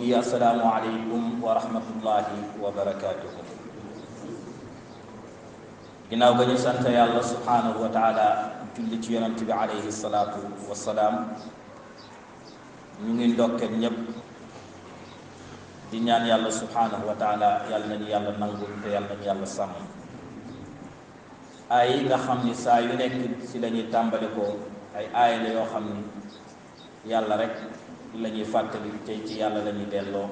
mbokk yi assalaamu aleykum wa rahmatullahi wa barakaatuhu. ginnaaw ba ñu sant yàlla subhaanahu wa taala julli ci yonent bi alayhi salaatu wassalaam, ñu ngi ndokkeel ñépp di ñaan yàlla subhaanahu wa taala yàlla nañu yàlla nangul te yàlla nañu yàlla sàmm. aay yi nga xam ni saa yu nekk ci lañuy tàmbali ko ay aaya la yoo xam ni yàlla rek la ñuy fàttali tey ci yàlla la ñuy delloo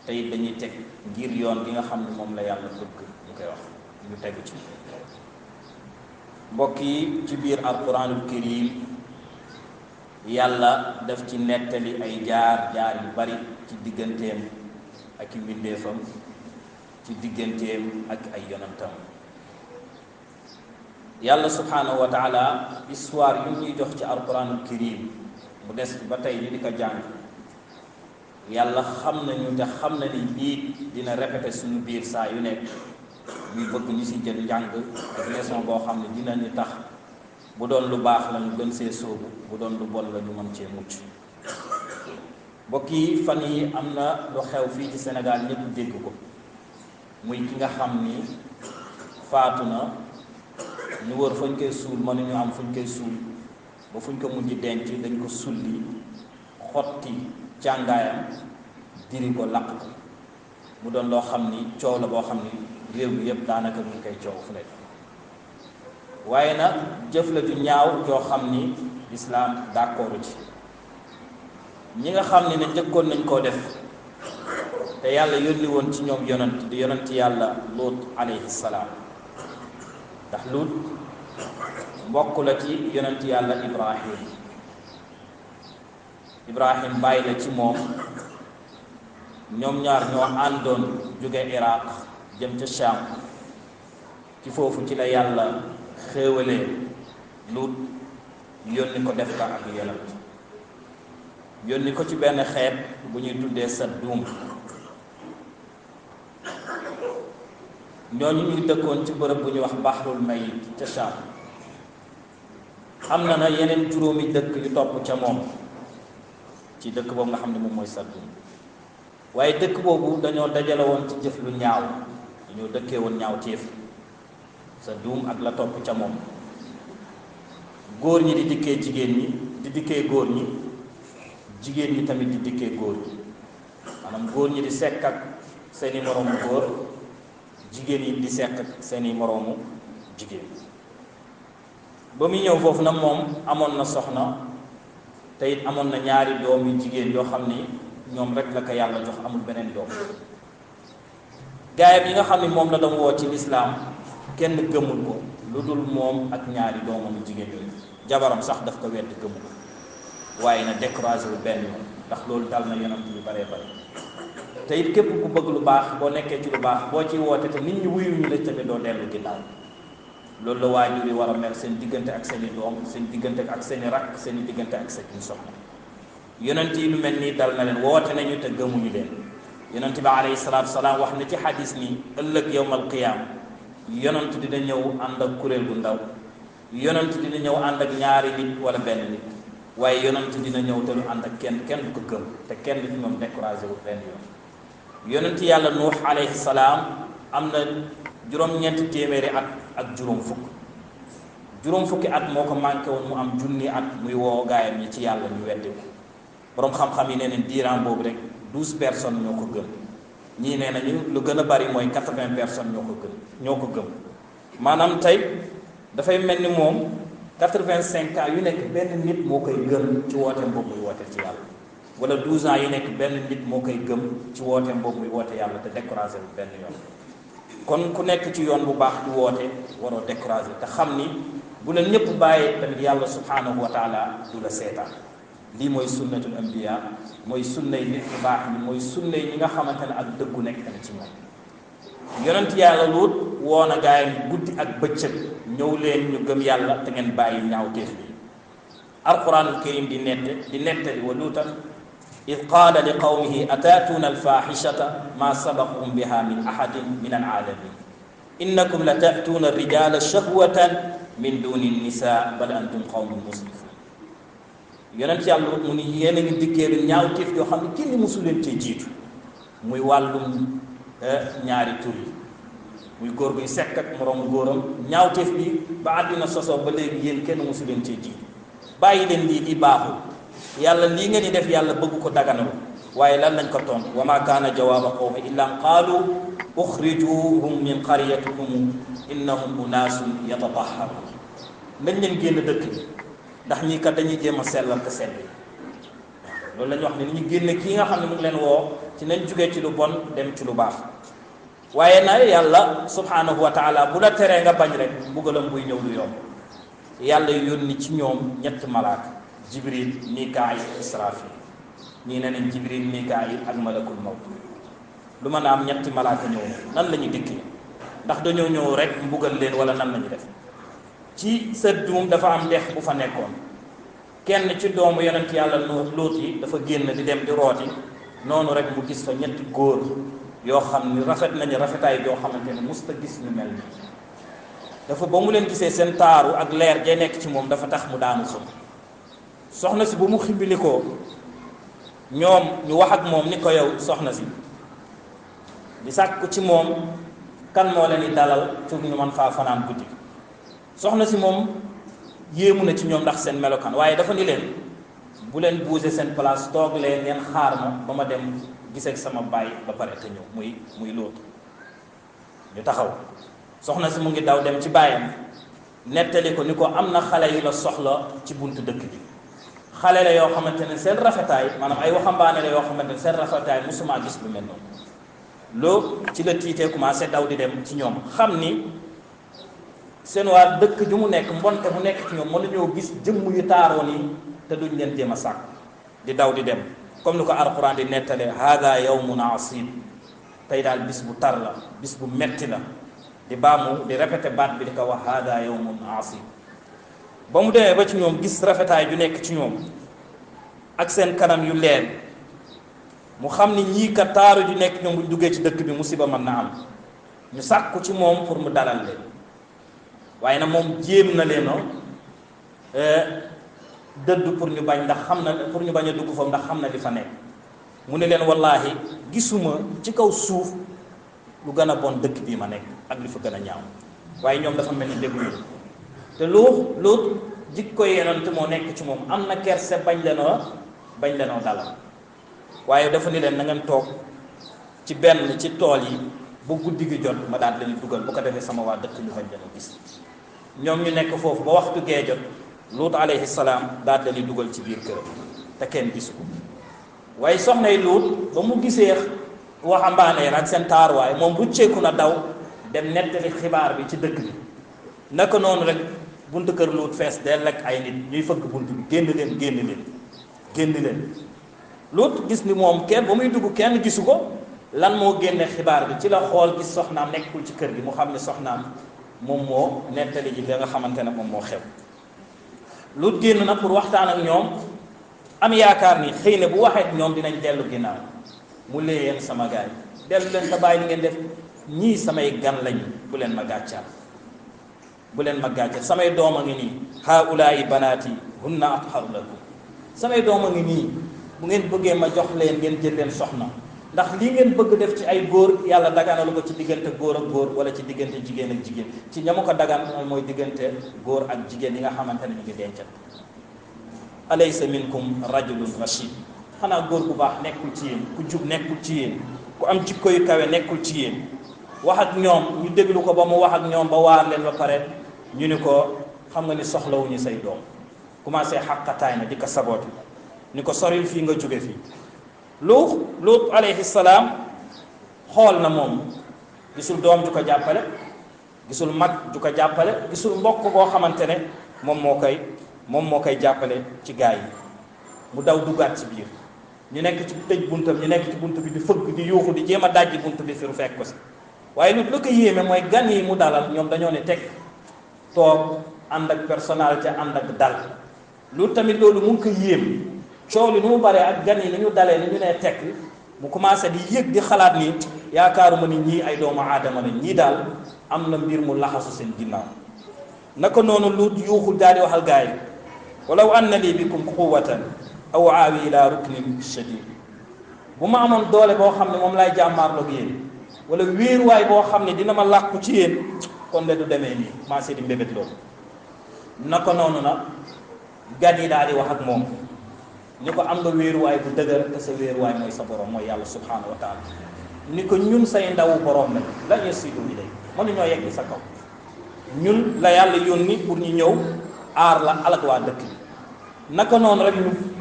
te it dañuy teg ngir yoon gi nga xam ne moom la yàlla bëgg ñu koy wax ñu tegu ci. mbokk yi, ci biir alquranul karim yàlla daf ci nettali ay jaar yu bari ci digganteem ak i mbindeefam, ci digganteem ak ay yonantam. yàlla subhanahu wa taala histoire yu ñuy jox ci alquranul karim mu des ba tey ni di ko jàng, yàlla xam nañu te xam na ni lii dina répété suñu biir saa yu nekk, muy bëgg ñu ci jël njàng ak leçon boo xam ne dinañu tax bu doon lu baax la ñu gën see sóobu, bu doon lu bon la ñu mën cee mucc. mbokk yi, fan yi am na lu xew fii ci Sénégal ñëpp dégg ko, muy ki nga xam ni faatu na, ñu wër fañ koy suul mënuñu am fuñ koy suul, ba fuñ ko mujj denc dañ ko sulli, xotti càngaayam, diri ko, laq ko. mu doon loo xam ni coow la boo xam ni réew mi yëpp daanaka ñu koy coow fu nekk. waaye nag jëf la ju ñaaw joo xam ni lislaam d'accord ci. ñi nga xam ni ne njëkkoon nañ koo def te yàlla yónni woon ci ñoom yonent di yonent yàlla Luut alayhi salaam, ndax Luut mbokk la ci yonent yàlla Ibrahim bàyyi la ci moom. ñoom ñaar ñoo àndoon jóge Iraq jëm ca Sham. ci foofu ci la yàlla xéewalee Luut yónni ko def ka ak yonent, yónni ko ci benn xeet bu ñuy tuddee Sadduum. ñooñu ñu ngi dëkkoon ci bërëb bu ñuy wax Bahrul Mayit ca Sham. am na yeneen juróomi dëkk yu topp ca moom ci dëkk boobu nga xam ne moom mooy Sadduum. waaye dëkk boobu dañoo dajale woon ci jëf lu ñaaw, dañoo dëkkee woon ñaaw téef. Sadduum ak la topp ca moom, góor ñi di dikkee jigéen ñi, di dikkee góor ñi, jigéen ñi tamit di dikkee góor ñi. maanaam góor ñi di sekk ak seeni moroomu góor, jigéen ñi di sekk ak seeni moroomu jigéen. ba muy ñëw foofu nag moom amoon na soxna, te it amoon na ñaari doom yu jigéen yoo xam ni ñoom rek la ko yàlla jox, amul beneen doom. gaayam yi nga xam ni moom la doon woo ci lislaam kenn gëmul ko lu dul moom ak ñaari doomam yu jigéen yooyu. jabaram sax daf ko wedd gëmu ko, waaye na découragé wu benn yoon, ndax loolu dal na yonent yu baree bare. te it képp ku bëgg lu baax, boo nekkee ci lu baax, boo ciy woote te nit ñi wuyuñu la tamit doo dellu ginnaaw. loolu la waajur yi war a mel seen diggante ak seeni doom, seen diggante ak seeni rakk, seeni diggante ak seeni soxna. yonent yi lu mel nii dal na leen, woote nañu te gëmuñu leen. yonent bi alayhi salaatu salaam wax na ci xadis ni ëllëg yawmal qiyaam yonent dina ñëw ànd ak kuréel gu ndaw, yonent dina ñëw ànd ak ñaari nit wala benn nit, waaye yonent dina ñëw te lu ànd ak kenn du ko gëm, te kenn ci moom découragé wu benn yoon. yonent yàlla Nuux alayhi salaam am na juróom-ñeenti téeméeri at ak juróom fukki at moo ko manqué woon mu am junni at muy woo gaayam yi ci yàlla ñu weddi ko. boroom xam-xam yi nee nañ diiraan boobu rek 12 personnes ñoo ko gëm, ñii nee nañu lu gën a bari mooy 80 personnes ñoo ko gëm. maanaam tey dafay mel ni moom 85 ans yu nekk benn nit moo koy gëm ci wooteem boobu muy woote ci yàlla, wala 12 ans yu nekk benn nit moo koy gëm ci wooteem boobu muy woote yàlla te découragé wu benn yoon. kon ku nekk ci yoon bu baax di woote waroo découragé, te xam ni bu la ñëpp bàyyee tamit yàlla subhanahu wa taala du la seetaan. lii mooy sunnatul anbiya, mooy sunnay nit ñu baax ñi, mooy sunnay ñi nga xamante ne ak dëggu nekk na ci ñoom. yonent yàlla Luut woo na gaayam guddi ak bëccëg, ñëw leen ñu gëm yàlla te ngeen bàyyi ñaawteef bi. alquranul karim di nettali wa luutan id qaala li qawmihi ataatuuna alfaaxishata maa sabaqahum biha min ahadin min alaalamin innakum la ta'tuuna rijala shahwatan min duni nisa bal antum qawmun musrifun. yonent yàlla mu ni yéen a ngi dikkee lu ñaawteef yoo xam ne kenn mësu leen cee jiitu muy wàllum ñaari tur yi muy góor guy sekk ak moroom góoram ñaawteef bi ba àddina sosoo ba léegi yéen kenn mësu leen cee jiitu bàyyi leen lii di baaxul yàlla lii ngeen di def yàlla bëgg ko daganalu waaye lan lañ ko tontu wa ma kaana jawaaba qawmi illa an qaalu uxrijuhum min qaryatikum innahum unaasun yatatahharun nañ leen génn dëkk bi ndax ñii kat dañuy jéem a sellal te sell loolu la ñu wax ne ni ñu génne kii nga xam ne mu ngi leen woo ci nañ jugee ci lu bon dem ci lu baax waaye na yàlla subhanahu wa taala bu la teree nga bañ rek mbugalam buy ñëw du yomb yàlla yónni ci ñoom ñett malaaka jibril mikaayil israfil ñii ne nañ jibril mikaayil ak malakul mawt lu mën a am ñetti malaaka ñëw nan la ñu dikkee ndax dañoo ñëw rek mbugal leen wala nan la ñu def ci Sëdduum dafa am dex bu fa nekkoon kenn ci doomu yonent yàlla Luut yi dafa génn di dem di rooti noonu rek mu gis fa ñetti góor yoo xam ni rafet nañu rafetaay yoo xamante ne musta gis ñu mel ni dafa ba mu leen gisee seen taaru ak leer jay nekk ci moom dafa tax mu daanu soxna si bu mu ximbilikoo ñoom ñu wax ak moom ni ko yow soxna si di sàkku ci moom kan moo leen di dalal pour ñu mën faa fanaan guddi soxna si moom yéemu na ci ñoom ndax seen melokaan waaye dafa ni leen bu leen bouger seen place toog leen ngeen xaar ma ba ma dem giseeg sama baay ba pare te ñëw muy Luut ñu taxaw soxna si mu ngi daw dem ci baayam nettali ko ni ko am na xale yu la soxla ci buntu dëkk bi xale la yoo xamante ne seen rafetaay maanaam ay waxambaane la yoo xamante ne seen rafetaay musuma gis lu mel noonu loo ci la tiitee commencé daw di dem ci ñoom xam ni seen waa dëkk ju mu nekk mbonte mu nekk ci ñoom mënuñoo gis jëmm yu taaroo nii te duñ leen jéem a sàkk di daw di dem comme ni ko alquran di nettalee hada yawmun asib tey daal bis bu tar la bis bu metti la di baamu di répété baat bi di ko wax hada yawmun asib ba mu demee ba ci ñoom gis rafetaay ju nekk ci ñoom ak seen kanam yu leer mu xam ni ñii kat taaru ju nekk ñoom buñ duggee ci dëkk bi musiba mën na am ñu sàkku ci moom pour mu dalal leen waaye nag moom jéem na leen dëdd pour ñu bañ ndax xam na pour ñu bañ a dugg foofu ndax xam na li fa nekk mu ne leen wallaahi gisuma ci kaw suuf lu gën a bon dëkk bii ma nekk ak li fa gën a ñaaw waaye ñoom dafa mel ni dégluñu te Luut jikko yonent moo nekk ci moom am na kerse bañ lenoo dalal waaye dafa ni leen na ngeen toog ci benn ci tool yi bu guddi gi jot ma daal leen dugal bu ko defee sama waa dëkk ñu bañ leen a gis ñoom ñu nekk foofu ba waxtu gee jot Luut alayhi salaam daal leen dugal ci biir këram te kenn gisu ko waaye soxnay Luut ba mu gisee waxambaane ak seen taaruwaay moom rucceeku na daw dem nettali xibaar bi ci dëkk bi naka noonu rek buntu kër Luut fees dell ak ay nit ñuy fëgg bunt bi génn leen Luut gis ni moom kenn ba muy dugg kenn gisu ko lan moo génne xibaar bi ci la xool gis soxnaam nekkul ci kër gi mu xam ne soxnaam moom moo nettali ji li nga xamante ne moom moo xew Luut génn na pour waxtaan ak ñoom am yaakaar ni xëy na bu waxee ak ñoom dinañ dellu ginnaaw mu lee yéen sama gaay dellu leen te bàyyi li ngeen def ñii samay gan lañ bu leen ma gàccaal samay doom a ngi nii haulaa'i banaati hunna atharu lakum samay doom a ngi nii bu ngeen bëggee ma jox leen ngeen jël leen soxna ndax lii ngeen bëgg def ci ay góor yàlla daganalu ko ci diggante góor ak góor wala ci diggante jigéen ak jigéen ci ñamu ko dagan mooy diggante góor ak jigéen yi nga xamante ne ñu ngi dencal alaysa minkum rajulun rashid xanaa góor bu baax nekkul ci yéen ku jub nekkul ci yéen ku am jikko yu kawe nekkul ci yéen wax ak ñoom ñu déglu ko ba mu wax ak ñoom ba waar leen ba pare ñu ni ko xam nga ni soxlawuñu say doom commencé xàqataay na di ko sabooti ni ko soril fii nga jóge fii Luut alayhi salaam xool na moom gisul doom ju ko jàppale gisul mag ju ko jàppale gisul mbokk boo xamante ne moom moo koy jàppale ci gaa yi mu daw duggaat ci biir ñu nekk ci tëj buntam ñu nekk ci bunt bi di fëgg di yuuxu di jéem a dajji bunt bi fi mu fekk ko si waaye lu ko yéeme mooy gan yi mu dalal ñoom dañoo ne teg toog ànd ak personnalité ànd ak dal lu tamit loolu mu ngi ko yéem coow li nu mu baree ak gan yi ni ñu dalee ni ñu nee tekk mu commencé di yëg di xalaat ni yaakaaruma ni ñii ay doomu aadama lañ ñii daal am na mbir mu laxasu seen ginnaaw naka noonu lu yuuxul daal di waxal gaa yi walaw anna li bikum quwwatan aw aawi ila ruknin shadid bu ma amoon doole boo xam ne moom laay jàmmaarloog yéen wala wéeruwaay boo xam ne dina ma làqu ci yéen kon de du demee nii maa di mbébét loolu naka noonu na gan yi daal di wax ak moom ni ko am nga wéeruwaay bu dëgër te sa wéeruwaay mooy sa borom mooy yàlla subhanahu wa taala ni ko ñun say ndawu borom lañ la yasidu ilay mënuñoo yegg sa kaw ñun la yàlla yónni pour ñu ñëw aar la alag waa dëkk bi naka noonu rek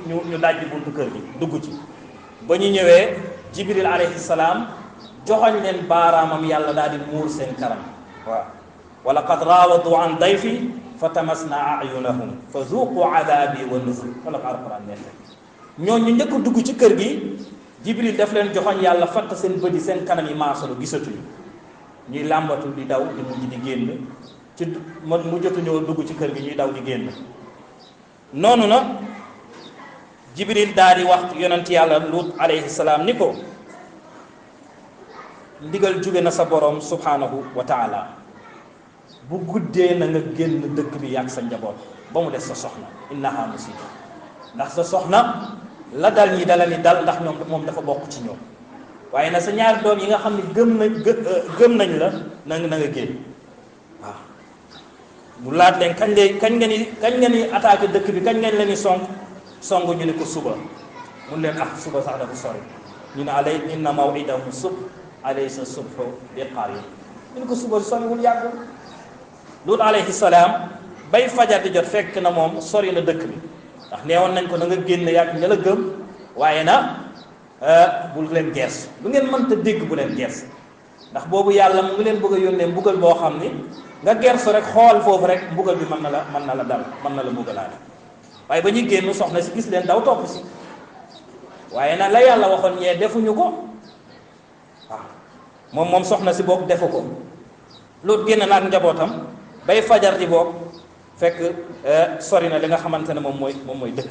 ñu dajji buntu kër gi dugg ci ba ñu ñëwee jibril alayhi salaam joxoñ leen baaraamam yàlla daal di muur seen kanam waaw wa laqad raawadu an dayfi fa tamasna ayunahum fa zuqu adabi wa nuzur wala ko alquran nette ñooñu njëkk a dugg ci kër gi jibril daf leen joxoñ yàlla fatt seen bët yi seen kanam yi maasalu gisatuñu ñuy làmbatu di daw di mujj di génn ci mujjatuñoo dugg ci kër gi ñuy daw di génn noonu na jibril daal di wax yonent yàlla lut alayhi salaam ni ko ndigal jóge na sa borom subhanahu wa taala bu guddee na nga génn dëkk bi yàgg sa njaboot ba mu des sa soxna innaha musiba ndax sa soxna la dal ñi dala ni dal ndax ñoom moom dafa bokk ci ñoom waaye na sa ñaari doom yi nga xam ne gëm nañ la na nga génn waaw mu laat leen kañ nga ni attaqué dëkk bi kañ ngeen leen ni song ñu ne ko suba mun leen suba sax dafa sori ñu ne alay inna mawidahum subh alaysa subhu bi qarib ñu ne ko suba soriwul yàggul Lut alayhi salaam bay fajar di jot fekk na moom sori na dëkk bi ndax neewoon nañ ko na nga génn yàgg ña la gëm waaye na bul leen gers lu ngeen mënta dégg bu leen gers ndax boobu yàlla mu ngi leen bëgg a yónnee mbugal boo xam ni nga gersu rek xool foofu rek mbugal bi mën na la dal mën na la mbugalaale waaye ba ñuy génn soxna si gis leen daw topp si waaye nag la yàlla waxoon ñee defuñu ko waaw moom soxna si boog defu ko Lut génn na ak njabootam bay fajar di boog fekk sori na li nga xamante ne moom mooy dëkk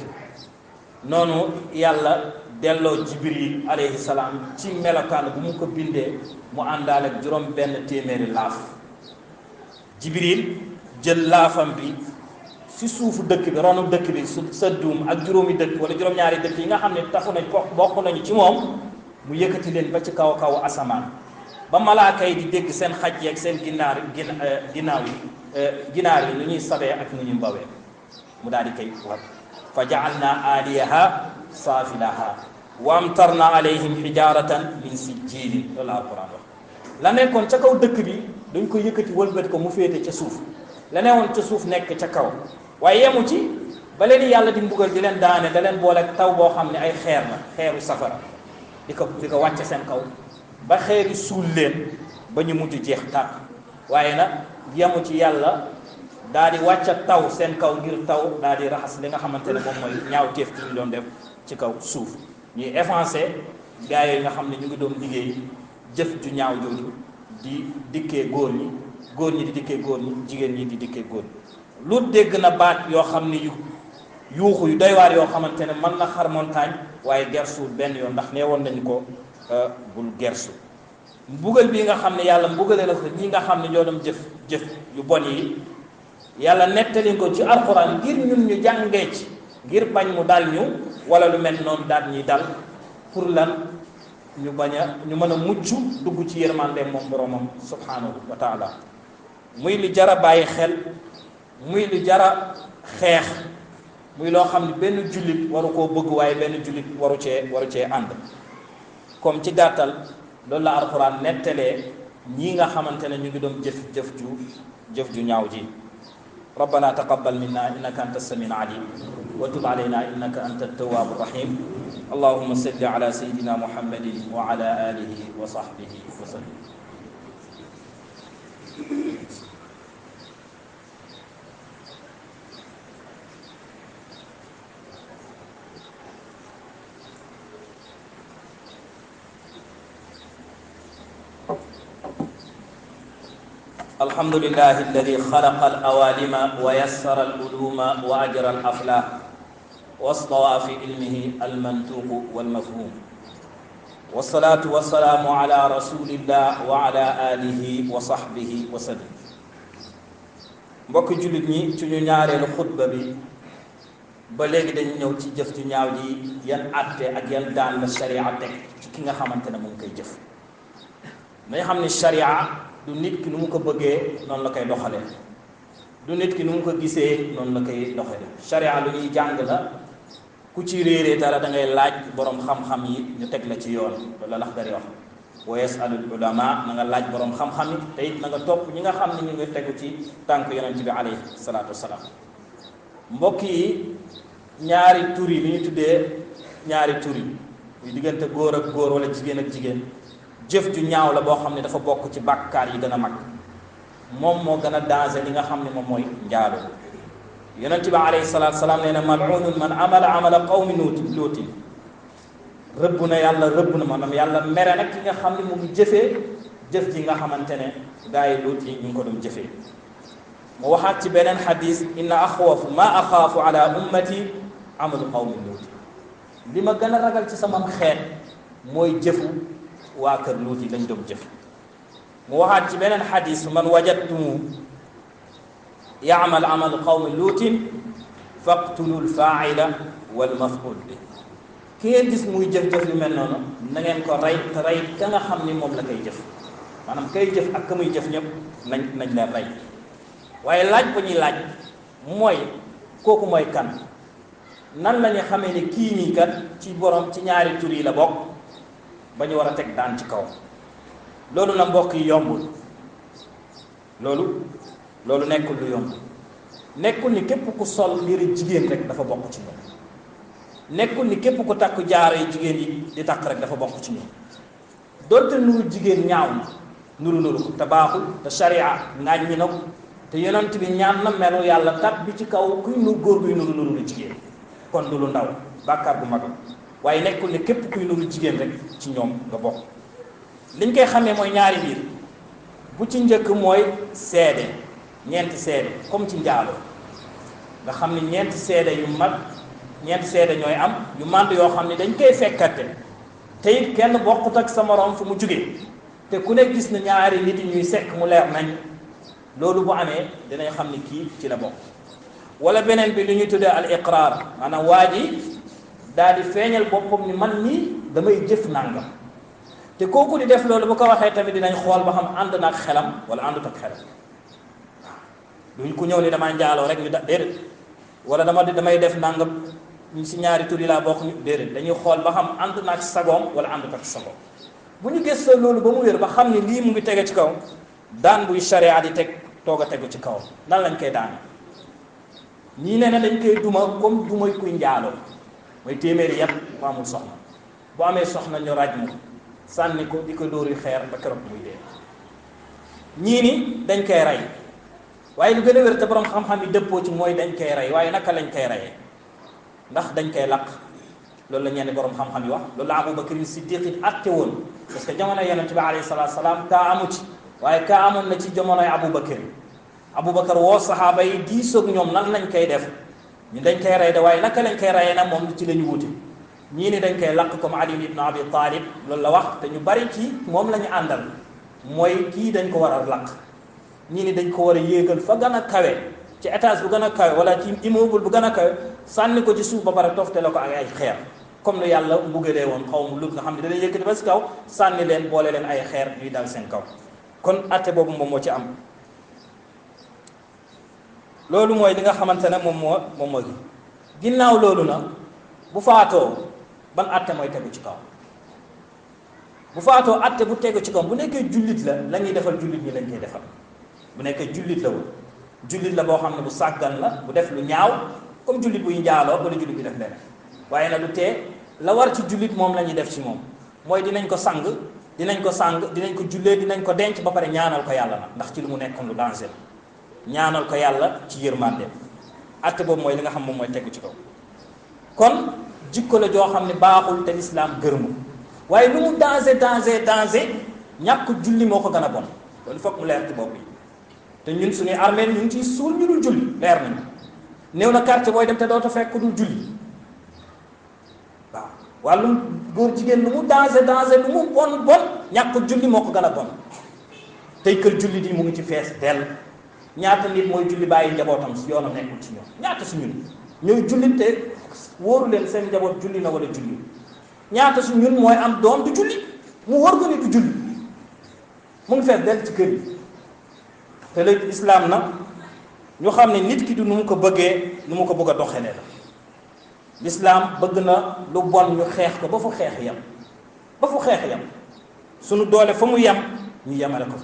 noonu yàlla delloo jibril alayhi salaam ci melokaan bu mu ko bindee mu àndaale ak juróom benn téeméeri laaf jibril jël laafam bi si suufu dëkk bi ronu dëkk bi su sëdduum ak juróomi dëkk wala juróom-ñaari dëkk yi nga xam ne taxu nañ bokk nañu ci moom mu yëkkati leen ba ci kaw asamaan ba malaaka yi di dégg seen xaj yi ak seen ginaar yi nu ñuy sabee ak nu ñuy mbawee mu daal di koy wat fa ja'alna aliyaha saafilaha wa amtarna alayhim hijaratan min sijjilin loolu alquran wax la nekkoon ca kaw dëkk bi dañ ko yëkkati wëlbati ko mu féete ca suuf la newoon ca suuf nekk ca kaw waaye yemu ci ba leen yàlla di mbugal di leen daane da leen boole taw boo xam ne ay xeer la xeeru safara di ko wàcce seen kaw ba xeeri suul leen ba ñu mujj jeex tàkk waaye nag yemu ci yàlla daal di wàcca taw seen kaw ngir taw daal di raxas li nga xamante ne moom mooy ñaaw teef ci ñu doon def ci kaw suuf ñuy effacé gaa yooyu nga xam ne ñu ngi doon liggéey jëf ju ñaaw jooju di dikkee góor ñi di dikkee góor ñi jigéen ñi di dikkee góor ñi Lut dégg na baat yoo xam ne yuuxu yu doy waar yoo xamante ne mën na xar montagne waaye gersuwul benn yoon ndax nee woon nañu ko bul gersu mbugal bii nga xam ne yàlla mbugale la ko ñi nga xam ne ñoo doon jëf yu bon yi yàlla nettali ko ci alxuraan ngir ñun ñu jàngee ci ngir bañ mu dal ñu wala lu mel noonu daal ñuy dal pour lan ñu mën a mucc dugg ci yërmande moom boromam subhanahu wa taala muy lu jara bàyyi xel muy lu jara xeex muy loo xam ne benn jullit waru koo bëgg waaye benn jullit waru cee ànd comme ci gàttal loolu la alxuraan nettalee ñii nga xamante ne ñu ngi doon jëf ju ñaaw ji rabbana taqabbal minna innaka anta as-sami'ul alim wa tub alayna innaka anta at-tawwabur rahim allahumma salli ala sayyidina muhammadin wa ala alihi wa sahbihi wa sallim الحمد لله الذي خلق الأوالم ويسر العلوم وأجرى الأفلاح واصطوى في علمه المنطوق والمفهوم والصلاة والسلام على رسول الله وعلى آله وصحبه وسلم mbokk jullit ñi ci ñu ñaareelu xutba bi ba léegi dañu ñëw ci jëf ju ñaaw ji yan àtte ak yan daan la sharia teg ci ki nga xamante ne mu ngi koy jëf. dañu xam ne sharia du nit ki nu mu ko bëggee noonu la koy doxalee, du nit ki nu mu ko gisee noonu la koy doxalee. sharia lu ñuy jàng la, ku ci réeree dara da ngay laaj borom xam-xam yi ñu teg la ci yoon. loolu la Laxdari wax, wa yasalul ulama, na nga laaj borom xam-xam yi te it na nga topp ñi nga xam ne ñu ngi tegu ci tànk yonent bi alayhi salaatu wasalaam. mbokk yi, ñaari tur yi li ñu tuddee ñaari tur yi muy diggante góor ak góor wala jigéen ak jigéen, jëf ju ñaaw la boo xam ne dafa bokk ci bàkkaar yi gën a mag. moom moo gën a danger li nga xam ne moom mooy njaaloo. yonent bi alayhi salaatu wasalaam nee na mal'uunun man amala qawmi luutin, rëbb na yàlla, rëbb na maanaam yàlla mere nag ki nga xam ne mu ngi jëfee jëf ji nga xamante ne gaa yi luut yi ñu ngi ko doon jëfee. mu waxaat ci beneen xadis, inna axwafu ma axaafu ala ummati amalu qawmi luut, li ma gën a ragal ci sama xeet mooy jëfu waa kër luut yi lañ doon jëf. mu waxaat ci beneen xadis, man wajadtumu yaamal amal qawmi luutin faqtulu lfaaila walmaful bi, ki ngeen gis muy jëf-jëf yu mel noonu na ngeen ko rey te rey ka nga xam ni moom la koy jëf. maanaam kay jëf ak ka muy jëf ñëpp nañ leen rey. waaye laaj ba ñuy laaj mooy kooku mooy kan, nan la ñu xamee ni kii nii kat ci borom ci ñaari tur yi la bokk ba ñu war a teg daan ci kaw. loolu na mbokk yi yombul, loolu nekkul lu yomb. nekkul ni képp ku sol yëre jigéen rek dafa bokk ci ñoom, nekkul ni képp ku takk jaaro yi jigéen yi di takk rek dafa bokk ci ñoom. doonte nuru jigéen ñaaw na, nuru ko te baaxul, te sharia ngaañ ñi na ko, te yonent bi ñaan na melu yàlla tat bi ci kaw kuy nuru góor guy nuru lu jigéen. kon du lu ndaw, bàkkaar bu mag. waaye nekkul ni képp kuy nuru jigéen rek ci ñoom nga bokk. liñ koy xamee mooy ñaari biir. bu ci njëkk mooy seede, ñeenti seede comme ci njaaloo nga xam ne ñeenti seede yu mag, ñeenti seede ñooy am yu mànd yoo xam ne dañ koy fekkate te it kenn bokkut ak sa morom fu mu jugee, te ku ne gis na ñaari nit yi ñuy sekk mu leer nañ. loolu bu amee dinañ xam ni kii ci la bokk. wala beneen bi lu ñuy tuddee al iqraar, maanaam waa ji daal di feeñal boppam ni man nii damay jëf nangam, te kooku di def loolu bu ko waxee tamit dinañ xool ba xam ànd na ak xelam wala àndut ak xelam. duñ ku ñëw ni damaa njaaloo rek ñu déedéet, wala damay def nangam ñu si ñaari tur yi laa bokk ñu déedéet, dañuy xool ba xam ànd na ak sagoom wala àndut ak sagoom. bu ñu gëstoo loolu ba mu wér ba xam ni lii mu ngi tege ci kaw, daan buy sharia di teg toog a tegu ci kaw nan lañ koy daane. ñii nee na dañ koy duma comme dumay kuy njaaloo, mooy téeméeri yat bu amul soxna. bu amee soxna ñu raj mu sànni ko di ko dóori xeer ba keroog muy dee. ñii ni dañ koy rey, waaye lu gën a wér te borom xam-xam yi dëppoo ci mooy dañ koy rey. waaye naka lañ koy reyee? ndax dañ koy laq? loolu la ñenn borom xam-xam yi wax. loolu la Abubakar Siddiq it atte woon, parce que jamono yonent bi alayhi salaatu salaam kaa amu ci, waaye kaa amoon na ci jamonoy Abubakar woo saxaaba yi diisoog ñoom nan lañ koy def. ñu dañ koy rey de, waaye naka lañ koy reyee nag moom ci la ñu wuute. ñii ni dañ koy laq comme Ali ibn Abi Talib loolu la wax, te ñu bari ci moom la ñu àndal, mooy kii dañ ko war a laq. ñii ni dañ ko war a yéegal fa gën a kawe, ci étage bu gën a kawe wala ci immeuble bu gën a kawe, sànni ko ci suuf ba pare toftale ko ak ay xeer, comme lu yàlla mbugalee woon xaw mu Lut nga xam ne danañ yëkkati ba si kaw sànni leen boole leen ay xeer ñuy dal seen kaw. kon atte boobu moom moo ci am. loolu mooy li nga xamante ne moom mooy ginnaaw loolu na bu faatoo ban atte mooy tegu ci kaw. bu faatoo atte bu tegu ci kaw bu nekkee jullit la ñuy defal jullit ñi lañ koy defal. bu nekkee jullit la woon, jullit la boo xam ne bu sàggan la, bu def lu ñaaw comme jullit buy njaaloo wala jullit bi def leneen, waaye nag du tee la war ci jullit moom la ñuy def ci moom, mooy dinañ ko sang, dinañ ko jullee, dinañ ko denc ba pare ñaanal ko yàlla nag, ndax ci lu mu nekkoon lu danger ñaanal ko yàlla ci yërmandeem. atte boobu mooy li nga xam moom mooy tegu ci kaw. kon jikko la joo xam ne baaxul te lislaam gërëmu, waaye lu mu danger ñàkk julli moo ko gën a bon. loolu foog mu leer ci bopp yi. te ñun suñuy armée ñu ngi ciy suul ñu dul julli, leer nañu. néew na quartier booy dem te doo ta fekk dul julli. waaw wàllum góor jigéen lu mu danger lu mu bon ñàkk julli moo ko gën a bon. tey kër julli di mu ngi ci fees dell. ñaata nit mooy julli bàyyi njabootam si yoonam nekkul ci ñoom, ñaata si ñun ñooy jullit te wóoru leen seen njaboot julli na wala julli. ñaata su ñun mooy am doom du julli mu wóor ko ni du julli mu ngi fees del ci kër yi. te léegi islam nag ñu xam ne nit ki du nu mu ko bëggee nu mu ko bëgg a doxalee la. l'islam bëgg na lu bon ñu xeex ko ba fu xeex yam ba fu xeex yam suñu doole fa mu yem ñu yemale ko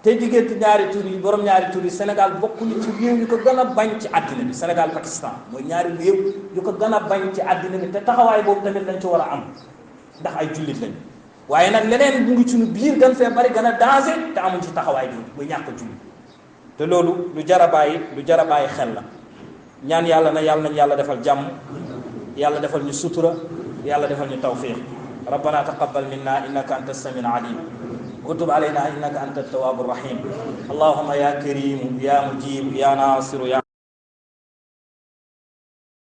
te diggante ñaari tur yi borom ñaari tur yi Sénégal bokkuñu ci réew yu ko gën a bañ ci àddina bi. Sénégal Pakistan mooy ñaari réew yu ko gën a bañ ci àddina bi te taxawaay boobu tamit lañ ci war a am ndax ay jullit lañ waaye nag leneen mu ngi suñu biir gën fee bari gën a danger te amuñ ci taxawaay boobu muy ñàkk jullit te loolu lu jar a bàyyi xel la. ñaan yàlla nañ yàlla defal jàmm yàlla defal ñu sutura yàlla defal ñu tawfiq. rabbana taqabbal minna innaka anta as-sami'ul alim وتب علينا إنك أنت التواب الرحيم اللهم يا كريم يا مجيب يا ناصر يا